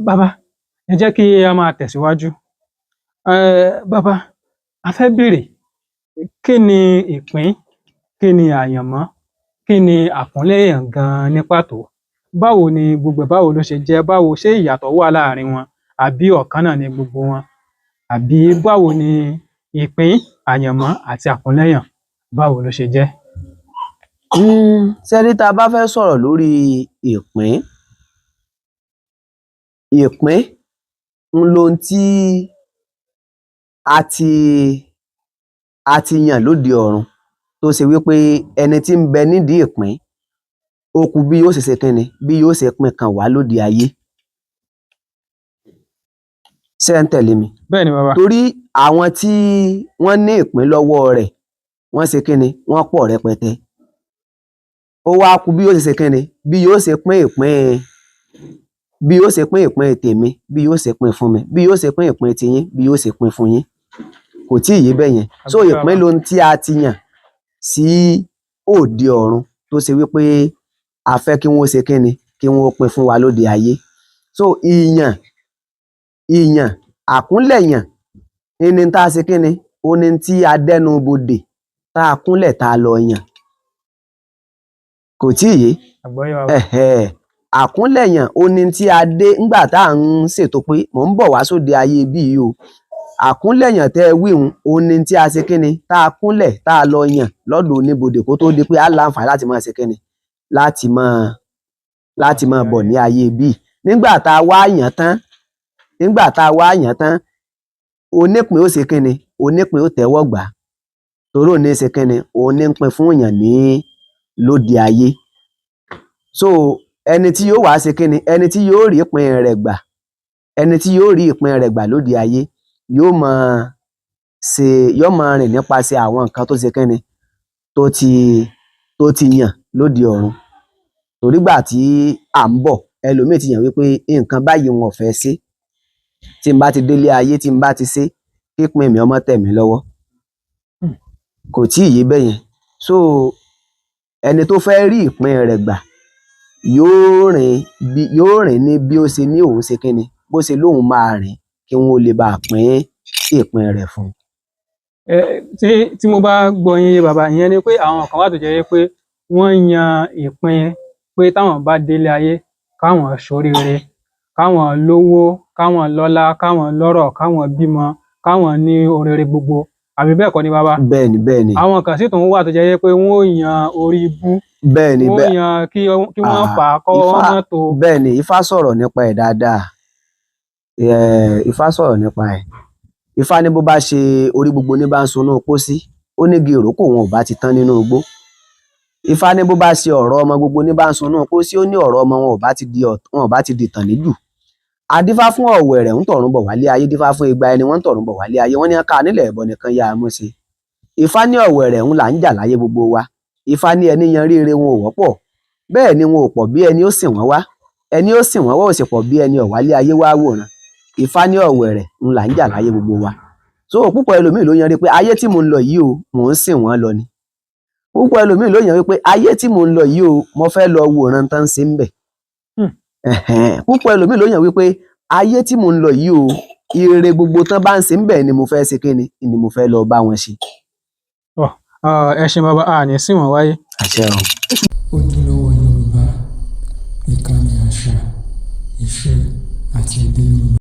Bàbá, ẹ jẹ́ kí a máa tẹ̀síwájú. Bàbá, a fẹ́ béèrè, kí ni ìpín, kí ni àyànmọ́, kí ni àkúnlẹ̀yàn gan-an ní pàtó? Báwo ni gbogbo ẹ̀, báwo ló ṣe jẹ́? Báwo ṣé ìyàtọ̀ wà láàrin wọn àbí ọ̀kan náà ni gbogbo wọn? Àbí báwo ni ìpín, àyànmọ́ àti àkúnlẹ̀yàn, báwo ló ṣe jẹ́? Ṣé rí, tá a bá fẹ́ sọ̀rọ̀ lórí ìpín, ìpín ń lohun tí a ti yàn lóde ọ̀run, tó ṣe wí pé ẹni tí ń bẹ nídìí ìpín, ó kù bí yóò ṣe kínni, bí yóò ṣe pín kàn wá lóde ayé. Ṣé ẹ̀ ń tẹ̀lé mi? Bẹ́ẹ̀ ni, bàbá. Torí àwọn tí wọ́n ní ìpín lọ́wọ́ rẹ̀, wọ́n ṣe kínni, wọ́n pọ̀ rẹpẹtẹ. Ó wá kù bí yóò ṣe kínni, bí yóò ṣe pín ìpín, bí yóò ṣe pín ìpín tèmi, bí yóò ṣe pín fún mi, bí yóò ṣe pín ìpín tiyín, bí yóò ṣe pín fún yín. Kò tí ì yé bẹ́ẹ̀ yẹn? So Àgbọ́yé, ìpín bàbá. lohun tí a ti yàn sí òde ọ̀run, tó ṣe wípé a fẹ́ kí wọ́n ṣe kínni, kí wọ́n pín fún wa lóde ayé. So ìyàn àkúnlẹ̀yàn ní tá a ṣe kínni, ó ní tí a dẹnu bodè, tá a kúnlẹ̀, tá a lọ yàn. Kò tí ì yé? Àgbọ́yé, bàbá. Ẹ̀hẹ̀, àkúnlẹ̀yàn ó ní tí a dé ńgbà tá à ń ṣètò pé mò ń bọ̀ wá sóde ayé bí yìí o. Àkúnlẹ̀yàn tẹ́ ẹ wíhun, ó ní tí a ṣe kínni, tá a kúnlẹ̀, tá a lọ yàn lọ́dọ̀ oníbodè, kó tó di pé a láǹfààní láti máa ṣe kínni, láti máa bọ̀ ní ayé bí. Nígbà tá a wá yàn tán, nígbà tá a wá yàn tán, onípín ó ṣe kínni, onípín ó tẹ́wọ́ gbà á, torí òun ní ṣe kínni, òun ní ń pín fún yàn ní lóde ayé. So ẹni tí yóò wá ṣe kínni, ẹni tí yóò rí ìpín rẹ̀ gbà, ẹni tí yóò rí ìpín rẹ̀ gbà lóde ayé, yóò máa ṣe, yóò máa rìn nípasẹ̀ àwọn nǹkan tó ṣe kínni, tó ti yàn lóde ọ̀run. Torí gbà tí à ń bọ̀, ẹlòmíì ti yàn wípé nǹkan báyìí wọn ò fẹ́ ṣe, tí n bá ti délé ayé, tí n bá ti ṣe, kípín mi ọmọ tẹ̀ mí lọ́wọ́. Kò tí ì yé bẹ́ẹ̀ yẹn? So ẹni tó fẹ́ rí ìpín rẹ̀ gbà yóò rìn ní bí ó ṣe ní òun ṣe kínni, bó ṣe lóun máa rìn, kí wọ́n ó lè bá a pín ìpín rẹ̀ fún un. Ẹ tí mo bá gbọ́ yín yé, bàbá, ìyẹn ni pé àwọn kan wà tó jẹ́ pé wọ́n yan ìpín pé táwọn bá délé ayé, káwọn ṣoríire, káwọn lówó, káwọn lọ́lá, káwọn lọ́rọ̀, káwọn bímọ, káwọn ní oríire gbogbo, àbí bẹ́ẹ̀ kọ́ ni, bàbá? Bẹ́ẹ̀ni. Àwọn kan sì tún wà tó jẹ́ pé wọ́n ó yan orí ibú. Bẹ́ẹ̀ni. Wọ́n ó Bẹ́ẹ̀. yan kí wọ́n Ah, fà á kọ́wọ́ Ifá mọ́ tó. Bẹ́ẹ̀ni, Ifá sọ̀rọ̀ nípa ẹ̀ dáadáa. Ifá sọ̀rọ̀ nípa ẹ̀. Ifá ní bó bá ṣe orí gbogbo ní bá ń sunú pósí, ó ní igi ìrókò wọn ò bá ti tán nínú igbó. Ifá ní bó bá ṣe ọ̀rọ̀ ọmọ gbogbo ní bá ń sunú pósí, ó ní ọ̀rọ̀ ọmọ wọn ò bá ti di wọn ò bá ti di tàn níjù. Adífá fún ọ̀wẹ̀rẹ̀ ń tọ̀run bọ̀ wálé ayé, dífá fún igba ẹni wọ́n ń tọ̀run bọ̀ wálé ayé, wọ́n ní ká nílẹ̀ ẹ̀bọ nìkan yá a mú sí. Ifá ní ọ̀wẹ̀rẹ̀ ń là ń jà láyé gbogbo wa. Ifá ní ẹni yan ríire wọn ò wọ́pọ̀, bẹ́ẹ̀ ni wọn ò pọ̀ bí ẹni ó sìn wọ́n wá, ẹni ó sìn wọ́n wá ò sì pọ̀ bí ẹni ọ̀wálé ayé wá wòran. Ifá ní ọ̀wẹ̀rẹ̀ ń là ń jà láyé gbogbo wa. So púpọ̀ ẹlòmíì ló yan rí pé ayé tí mò ń lọ yìí o, mò ń sìn wọ́n lọ ni. Púpọ̀ ẹlòmíì ló yan wípé ayé tí mò ń lọ yìí o, mo fẹ́ lọ wòran tán ṣe ń bẹ̀. Ẹ̀hẹ̀n. Púpọ̀ ẹlòmíì ló yàn wípé ayé tí mò ń lọ yìí o, ire gbogbo tán bá ń ṣe ń bẹ̀ ni mo fẹ́ ṣe kíni, ni mo fẹ́ lọ bá wọn ṣe. Ẹ ṣeun, bàbá, a ní sìn wọ́n wáyé. Àṣẹ o. Ojúlówó Yorùbá, ìkànnì àṣà, ìṣe àti èdè Yorùbá.